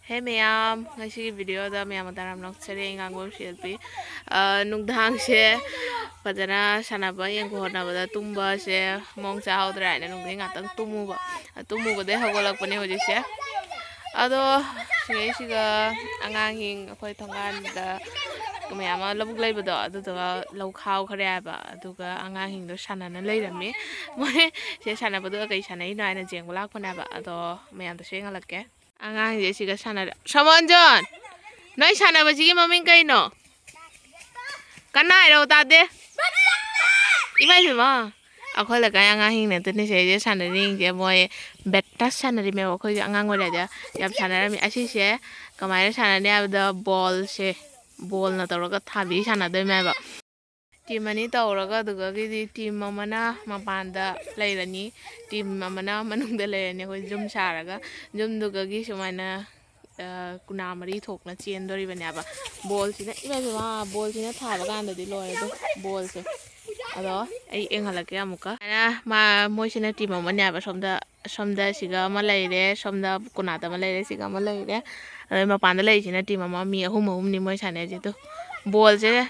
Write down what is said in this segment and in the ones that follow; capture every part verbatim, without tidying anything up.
ꯍꯦ ꯃꯌꯥꯝ, ꯉꯁꯤꯒꯤ ꯚꯤꯗꯤꯑꯣꯗ ꯃꯌꯥꯝ ꯇꯔꯥꯝꯅ ꯑꯣꯛꯆꯔꯤ꯫ ꯑꯩ ꯉꯥꯡꯕꯝ ꯁꯤꯜꯄꯤ꯫ ꯑ, ꯅꯨꯡꯗꯥꯡꯁꯦ ꯐꯖꯅ ꯁꯥꯟꯅꯕ ꯌꯦꯡꯕ ꯍꯣꯠꯅꯕꯗ ꯇꯨꯝꯕꯁꯦ ꯃꯑꯣꯡ ꯆꯥꯍꯧꯗ꯭ꯔꯦ ꯍꯥꯏꯅ ꯅꯨꯡꯊꯤꯜ ꯉꯥꯛꯇꯪ ꯇꯨꯝꯃꯨꯕ꯫ ꯇꯨꯝꯃꯨꯕꯗꯩ ꯍꯧꯒꯠꯂꯛꯄꯅꯦ ꯍꯧꯖꯤꯛꯁꯦ꯫ ꯑꯗꯣ ꯁꯤꯒꯩꯁꯤꯒ ꯑꯉꯥꯡꯁꯤꯡ ꯑꯩꯈꯣꯏ ꯊꯣꯡꯒꯥꯟꯗ ꯃꯌꯥꯝ ꯑꯃ ꯂꯧꯕꯨꯛ ꯂꯩꯕꯗꯣ, ꯑꯗꯨꯗꯨꯒ ꯂꯧ ꯈꯥꯎꯈ꯭ꯔꯦ ꯍꯥꯏꯕ꯫ ꯑꯗꯨꯒ ꯑꯉꯥꯡꯁꯤꯡꯗꯣ ꯁꯥꯟꯅꯅ ꯂꯩꯔꯝꯃꯤ꯫ ꯃꯣꯏ ꯁꯦ ꯁꯥꯟꯅꯕꯗꯨꯒ ꯀꯩ ꯁꯥꯟꯅꯩꯅꯣ ꯍꯥꯏꯅ ꯌꯦꯡꯕ ꯂꯥꯛꯄꯅꯦꯕ꯫ ꯑꯗꯣ ꯃꯌꯥꯝꯗꯁꯨ ꯌꯦꯡꯍꯜꯂꯛꯀꯦ꯫ ꯑꯉꯥꯡꯁꯦ ꯁꯤꯒ ꯁꯥꯟꯅꯔꯦ꯫ ꯁꯣꯃꯣꯟꯖꯣꯟ, ꯅꯣꯏ ꯁꯥꯟꯅꯕꯁꯤꯒꯤ ꯃꯃꯤꯡ ꯀꯩꯅꯣ? ꯀꯟꯅ ꯍꯥꯏꯔꯛꯑꯣ ꯇꯥꯗꯦ꯫ ꯏꯃꯥ ꯏꯕꯦꯝꯃ, ꯑꯩꯈꯣꯏ ꯂꯩꯀꯥꯏ ꯑꯉꯥꯡꯁꯤꯡꯅ ꯑꯗꯨꯅꯦ ꯁꯤꯗꯩꯁꯤꯗ ꯁꯥꯟꯅꯔꯤꯁꯤꯡꯁꯦ꯫ ꯃꯣꯏ ꯕꯦꯠꯇꯁ ꯁꯥꯟꯅꯔꯤꯃꯦꯕ꯫ ꯑꯩꯈꯣꯏꯒꯤ ꯑꯉꯥꯡ ꯑꯣꯏꯔꯤꯉꯩꯗ ꯌꯥꯝ ꯁꯥꯟꯅꯔꯝꯃꯤ꯫ ꯑꯁꯤꯁꯦ ꯀꯃꯥꯏꯅ ꯁꯥꯟꯅꯅꯤ ꯍꯥꯏꯕꯗ ꯕꯣꯜꯁꯦ, ꯕꯣꯜꯅ ꯇꯧꯔꯒ ꯊꯥꯕꯤ ꯁꯥꯟꯅꯗꯣꯏꯅꯦꯕ꯫ ꯇꯤꯝ ꯑꯅꯤ ꯇꯧꯔꯒ, ꯑꯗꯨꯒꯒꯤꯗꯤ ꯇꯤꯝ ꯑꯃꯅ ꯃꯄꯥꯟꯗ ꯂꯩꯔꯅꯤ, ꯇꯤꯝ ꯑꯃꯅ ꯃꯅꯨꯡꯗ ꯂꯩꯔꯅꯤ꯫ ꯑꯩꯈꯣꯏ ꯖꯨꯝ ꯁꯥꯔꯒ, ꯖꯨꯝꯗꯨꯒꯒꯤ ꯁꯨꯃꯥꯏꯅ, ꯑ, ꯀꯨꯅꯥ ꯃꯔꯤ ꯊꯣꯛꯅ ꯆꯦꯟꯗꯣꯔꯤꯕꯅꯦꯕ꯫ ꯕꯣꯜꯁꯤꯅ, ꯏꯃꯥ ꯏꯕꯦꯝꯃ, ꯕꯣꯜꯁꯤꯅ ꯊꯥꯕ ꯀꯥꯟꯗꯗꯤ ꯂꯣꯏꯔꯦ ꯑꯗꯣ, ꯕꯣꯜꯁꯦ꯫ ꯑꯗꯣ ꯑꯩ ꯌꯦꯡꯍꯜꯂꯛꯀꯦ ꯑꯃꯨꯛꯀ꯫ ꯁꯨꯃꯥꯏꯅ ꯃꯥ-, ꯃꯣꯏꯁꯤꯅ ꯇꯤꯝ ꯑꯃꯅꯦꯕ꯫ ꯁꯣꯝꯗ, ꯁꯣꯝꯗ ꯁꯤꯒ ꯑꯃ ꯂꯩꯔꯦ, ꯁꯣꯝꯗ ꯀꯨꯅꯥꯗ ꯑꯃ ꯂꯩꯔꯦ, ꯁꯤꯒ ꯑꯃ ꯂꯩꯔꯦ꯫ ꯑꯗꯩ ꯃꯄꯥꯟꯗ ꯂꯩꯔꯤꯁꯤꯅ ꯇꯤꯝ ꯑꯃ, ꯃꯤ ꯑꯍꯨꯝ ꯑꯍꯨꯝꯅꯤ ꯃꯣꯏ ꯁꯥꯟꯅꯔꯤꯁꯦ꯫ ꯑꯗꯣ ꯕꯣꯜꯁꯦ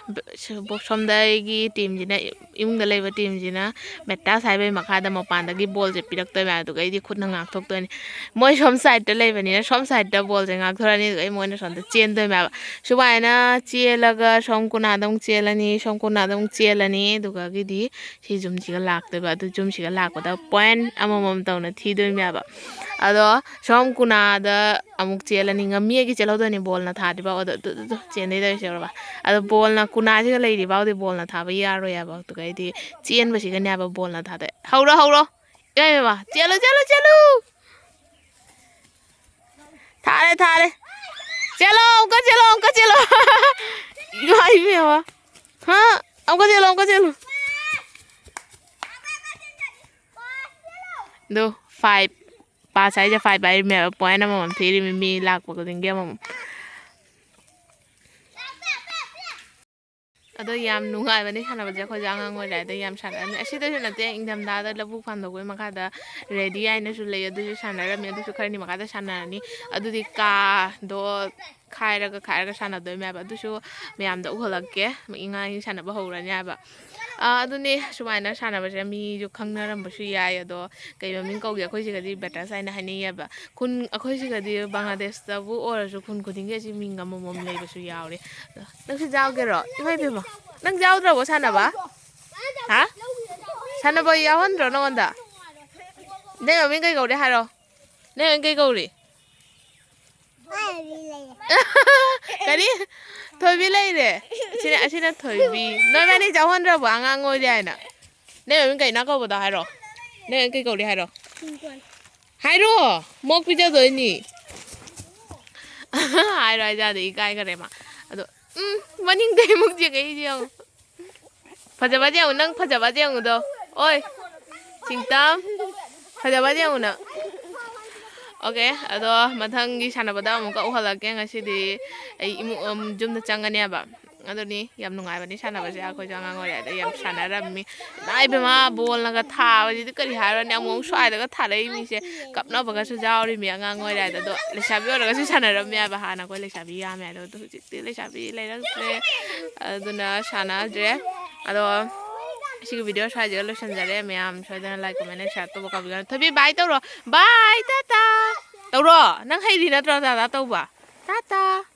ꯁꯣꯝꯗꯒꯤ ꯇꯤꯝꯁꯤꯅ, ꯏꯃꯨꯡꯗ ꯂꯩꯕ ꯇꯤꯝꯁꯤꯅ ꯃꯦꯇꯥꯁ ꯍꯥꯏꯕꯒꯤ ꯃꯈꯥꯗ ꯃꯄꯥꯟꯗꯒꯤ ꯕꯣꯜꯁꯦ ꯄꯤꯔꯛꯇꯣꯏꯅꯦ꯫ ꯑꯗꯨꯒ ꯑꯩꯗꯤ ꯈꯨꯠꯅ ꯉꯥꯛꯊꯣꯛꯇꯣꯏꯅꯤ꯫ ꯃꯣꯏ ꯁꯣꯝ ꯁꯥꯏꯗꯠꯇ ꯂꯩꯕꯅꯤꯅ ꯁꯣꯝ ꯁꯥꯏꯗꯠꯇ ꯕꯣꯜꯁꯦ ꯉꯥꯛꯊꯣꯔꯛꯑꯅꯤ꯫ ꯑꯗꯨꯒ ꯑꯩ ꯃꯣꯏꯅ ꯁꯣꯝꯗ ꯆꯦꯟꯗꯣꯏꯅꯦꯕ꯫ ꯁꯨꯃꯥꯏꯅ ꯆꯦꯜꯂꯒ ꯁꯣꯝ ꯀꯨꯅꯥꯗ ꯑꯃꯨꯛ ꯆꯦꯜꯂꯅꯤ, ꯁꯣꯝ ꯀꯨꯅꯥꯗ ꯑꯃꯨꯛ ꯆꯦꯜꯂꯅꯤ꯫ ꯑꯗꯨꯒꯒꯤꯗꯤ ꯁꯤ ꯖꯨꯝꯁꯤꯒ ꯂꯥꯛꯇꯣꯏꯕ꯫ ꯑꯗꯨ ꯖꯨꯝꯁꯤꯒ ꯂꯥꯛꯄꯗ ꯄꯣꯏꯟ ꯑꯃꯃꯝ ꯇꯧꯅ ꯊꯤꯗꯣꯏꯅꯦꯕ꯫ ꯑꯗꯣ ꯁꯣꯝ ꯀꯨꯅꯥꯗ ꯑꯃꯨꯛ ꯆꯦꯜꯂꯅꯤ꯫ ꯉꯝꯃꯤꯒꯤ ꯆꯦꯜꯍꯧꯗꯣꯏꯅꯤ ꯕꯣꯜꯅ ꯊꯥꯗ꯭ꯔꯤꯕ꯫ ꯑꯗꯣ ꯑꯗꯨ, ꯑꯗꯨ, ꯑꯗꯨ ꯆꯦꯟꯗꯣꯏ ꯇꯧꯔꯤꯁꯦ ꯎꯔꯕ? ꯑꯗꯣ ꯕꯣꯜꯅ ꯀꯨꯅꯥꯁꯤꯒ ꯂꯩꯔꯤ ꯐꯥꯎꯗꯤ ꯕꯣꯜꯅ ꯊꯥꯕ ꯌꯥꯔꯣꯏ ꯍꯥꯏꯕ꯫ ꯑꯗꯨꯒ ꯑꯩꯗꯤ ꯆꯦꯟꯕꯁꯤꯒꯅꯦ ꯍꯥꯏꯕ ꯕꯣꯜꯅ ꯊꯥꯗꯣꯏ꯫ ꯍꯧꯔꯣ, ꯍꯧꯔꯣ꯫ ꯏꯃꯥ, ꯏꯃꯥ, ꯆꯦꯜꯂꯨ, ꯆꯦꯜꯂꯨ, ꯆꯦꯜꯂꯨ꯫ ꯊꯥꯔꯦ, ꯊꯥꯔꯦ꯫ ꯆꯦꯜꯂꯣ, ꯑꯃꯨꯛꯀ ꯆꯦꯜꯂꯣ, ꯑꯃꯨꯛꯀ ꯆꯦꯜꯂꯣ꯫ ꯏꯃꯥ, ꯏꯕꯦꯝꯃ꯫ ꯍꯥ? ꯑꯃꯨꯛꯀ ꯆꯦꯜꯂꯣ, ꯑꯃꯨꯛꯀ ꯆꯦꯜꯂꯣ꯫ ꯑꯗꯣ ꯐꯥꯏꯚ, ꯄꯥꯁ ꯍꯥꯏꯁꯦ ꯐꯥꯏꯚ ꯍꯥꯏꯔꯤꯃꯦꯕ꯫ ꯄꯣꯏꯟ ꯑꯃꯃꯝ ꯊꯤꯔꯤꯃꯤ, ꯃꯤ ꯂꯥꯛꯄ ꯈꯨꯗꯤꯡꯒꯤ ꯑꯃꯃꯝ꯫ ꯑꯗꯣ ꯌꯥꯝ ꯅꯨꯡꯉꯥꯏꯕꯅꯤ ꯁꯥꯟꯅꯕꯁꯦ, ꯑꯩꯈꯣꯏꯁꯦ ꯑꯉꯥꯡ ꯑꯣꯏꯔꯤꯉꯩꯗ ꯌꯥꯝ ꯁꯥꯟꯅꯔꯝꯃꯤ꯫ ꯑꯁꯤꯗꯁꯨ ꯅꯠꯇꯦ, ꯏꯪꯊꯝꯊꯥꯗ ꯂꯧꯕꯨꯛ ꯐꯥꯟꯗꯧꯕꯩ ꯃꯈꯥꯗ ꯔꯦꯗꯤ ꯍꯥꯏꯅꯁꯨ ꯂꯩ, ꯑꯗꯨꯁꯨ ꯁꯥꯟꯅꯔꯝꯃꯤ꯫ ꯑꯗꯨꯁꯨ ꯈꯔꯅꯤ ꯃꯈꯥꯗ ꯁꯥꯟꯅꯔꯅꯤ꯫ ꯑꯗꯨꯗꯤ ꯀꯥꯗꯣ ꯈꯥꯏꯔꯒ ꯈꯥꯏꯔꯒ ꯁꯥꯟꯅꯗꯣꯏꯅꯦꯕ꯫ ꯑꯗꯨꯁꯨ ꯃꯌꯥꯝꯗ ꯎꯍꯜꯂꯛꯀꯦ, ꯏꯉꯥ ꯏꯉꯦꯟ ꯁꯥꯟꯅꯕ ꯍꯧꯔꯅꯤ ꯍꯥꯏꯕ꯫ ꯑꯥ, ꯑꯗꯨꯅꯦ, ꯁꯨꯃꯥꯏꯅ ꯁꯥꯟꯅꯕꯁꯦ ꯃꯤꯁꯨ ꯈꯪꯅꯔꯝꯕꯁꯨ ꯌꯥꯏ꯫ ꯑꯗꯣ ꯀꯩ ꯃꯃꯤꯡ ꯀꯧꯒꯦ? ꯑꯩꯈꯣꯏ ꯁꯤꯒꯗꯤ ꯕꯦꯇꯁ ꯍꯥꯏꯅ ꯍꯥꯏꯅꯩꯌꯦꯕ꯫ ꯈꯨꯟ, ꯑꯩꯈꯣꯏ ꯁꯤꯒꯗꯤ ꯕꯪꯒ꯭ꯂꯥꯗꯦꯁꯇꯕꯨ ꯑꯣꯏꯔꯁꯨ ꯈꯨꯟ ꯈꯨꯗꯤꯡꯒꯤ ꯑꯁꯤ ꯃꯤꯡ ꯑꯃꯃꯝ ꯂꯩꯕꯁꯨ ꯌꯥꯎꯔꯦ꯫ ꯑꯗꯣ ꯅꯪꯁꯨ ꯌꯥꯎꯒꯦꯔꯣ? ꯏꯃꯥ ꯏꯕꯦꯝꯃ, ꯅꯪ ꯌꯥꯎꯗ꯭ꯔꯕꯣ ꯁꯥꯟꯅꯕ? ꯍꯥ? ꯁꯥꯟꯅꯕ ꯌꯥꯎꯍꯟꯗ꯭ꯔꯣ ꯅꯉꯣꯟꯗ? ꯅꯪ ꯃꯃꯤꯡ ꯀꯩ ꯀꯧꯔꯦ ꯍꯥꯏꯔꯣ? ꯅꯪ ꯃꯃꯤꯡ ꯀꯩ ꯀꯧꯔꯤ? ꯀꯔꯤ? ꯊꯣꯏꯕꯤ ꯂꯩꯔꯦ꯫ ꯑꯁꯤꯅ, ꯑꯁꯤꯅ ꯊꯣꯏꯕꯤ꯫ ꯅꯣꯏꯕꯥꯅꯤ ꯌꯥꯎꯍꯟꯗ꯭ꯔꯕꯣ, ꯑꯉꯥꯡ ꯑꯣꯏꯔꯤ ꯍꯥꯏꯅ? ꯅꯪ ꯃꯃꯤꯡ ꯀꯩꯅꯣ ꯀꯧꯕꯗꯣ ꯍꯥꯏꯔꯣ꯫ ꯅꯪ ꯃꯃꯤꯡ ꯀꯩ ꯀꯧꯔꯤ ꯍꯥꯏꯔꯣ꯫ ꯍꯥꯏꯔꯣ꯫ ꯃꯣꯛ ꯄꯤꯖꯗꯣꯏꯅꯤ꯫ ꯍꯥꯏꯔꯣ ꯍꯥꯏꯖꯥꯗꯦ, ꯏꯀꯥꯏꯈꯔꯦ ꯃꯥ꯫ ꯑꯗꯣ, ꯎꯝ, ꯃꯅꯤꯡꯗꯩ ꯑꯃꯨꯛ ꯆꯦꯟꯒꯠꯂꯛꯏꯁꯦ ꯌꯦꯡꯉꯣ꯫ ꯐꯖꯕꯗꯤ ꯌꯦꯡꯉꯨ, ꯅꯪ ꯐꯖꯕꯗꯤ ꯌꯦꯡꯉꯨꯗꯣ꯫ ꯑꯣꯏ, ꯁꯤꯡꯇꯝ, ꯐꯖꯕꯗꯤ ꯌꯦꯡꯉꯨ ꯅꯪ꯫ ꯑꯣꯀꯦ, ꯑꯗꯣ ꯃꯊꯪꯒꯤ ꯁꯥꯟꯅꯕꯗ ꯑꯃꯨꯛꯀ ꯎꯍꯜꯂꯛꯀꯦ꯫ ꯉꯁꯤꯗꯤ ꯑꯩ ꯏꯃꯨꯡ, ꯎꯝ, ꯌꯨꯝꯗ ꯆꯪꯒꯅꯦꯕ꯫ ꯑꯗꯨꯅꯤ, ꯌꯥꯝ ꯅꯨꯡꯉꯥꯏꯕꯅꯤ ꯁꯥꯟꯅꯕꯁꯦ꯫ ꯑꯩꯈꯣꯏꯁꯨ ꯑꯉꯥꯡ ꯑꯣꯏꯔꯤꯉꯩꯗ ꯌꯥꯝ ꯁꯥꯟꯅꯔꯝꯃꯤ꯫ ꯏꯃꯥ ꯏꯕꯦꯝꯃ, ꯕꯣꯜꯅꯒ ꯊꯥꯕꯁꯤꯗꯤ ꯀꯔꯤ ꯍꯥꯏꯔꯨꯔꯅꯤ? ꯑꯃꯨꯛ ꯁ꯭ꯋꯥꯏꯗꯒ ꯊꯥꯔꯛꯏ ꯃꯤꯁꯦ꯫ ꯀꯞꯅꯕꯒꯁꯨ ꯌꯥꯎꯔꯤꯃꯤ ꯑꯉꯥꯡ ꯑꯣꯏꯔꯤꯉꯩꯗ꯫ ꯑꯗꯣ ꯂꯩꯁꯥꯕꯤ ꯑꯣꯏꯔꯒꯁꯨ ꯁꯥꯟꯅꯔꯝꯃꯦ ꯍꯥꯏꯕ꯫ ꯍꯥꯟꯅ ꯑꯩꯈꯣꯏ ꯂꯩꯁꯥꯕꯤ ꯌꯥꯝꯃꯦ ꯍꯥꯏꯗꯣ, ꯑꯗꯣ ꯍꯧꯖꯤꯛꯇꯤ ꯂꯩꯁꯥꯕꯤ ꯂꯩꯔꯛꯇ꯭ꯔꯦ꯫ ꯑꯗꯨꯅ ꯁꯥꯟꯅꯗ꯭ꯔꯦ꯫ ꯑꯗꯣ ꯁꯤꯒꯤ ꯚꯤꯗꯤꯑꯣ ꯁ꯭ꯋꯥꯏꯁꯤꯒ ꯂꯣꯏꯁꯤꯟꯖꯔꯦ꯫ ꯃꯌꯥꯝ ꯁꯣꯏꯗꯅ ꯂꯥꯏꯛ, ꯀꯣꯃꯦꯟ, ꯁꯤꯌꯥꯔ ꯇꯧꯕ ꯀꯥꯎꯕꯤꯒꯅꯨ꯫ ꯊꯣꯏꯕꯤ, ꯕꯥꯏ ꯇꯧꯔꯣ꯫ ꯕꯥꯏ, ꯇꯥꯇꯥ꯫ ꯇꯧꯔꯣ꯫ ꯅꯪ ꯍꯩꯔꯤ ꯅꯠꯇ꯭ꯔꯣ ꯇꯥꯇꯥ ꯇꯧꯕ? ꯇꯥꯇꯥ꯫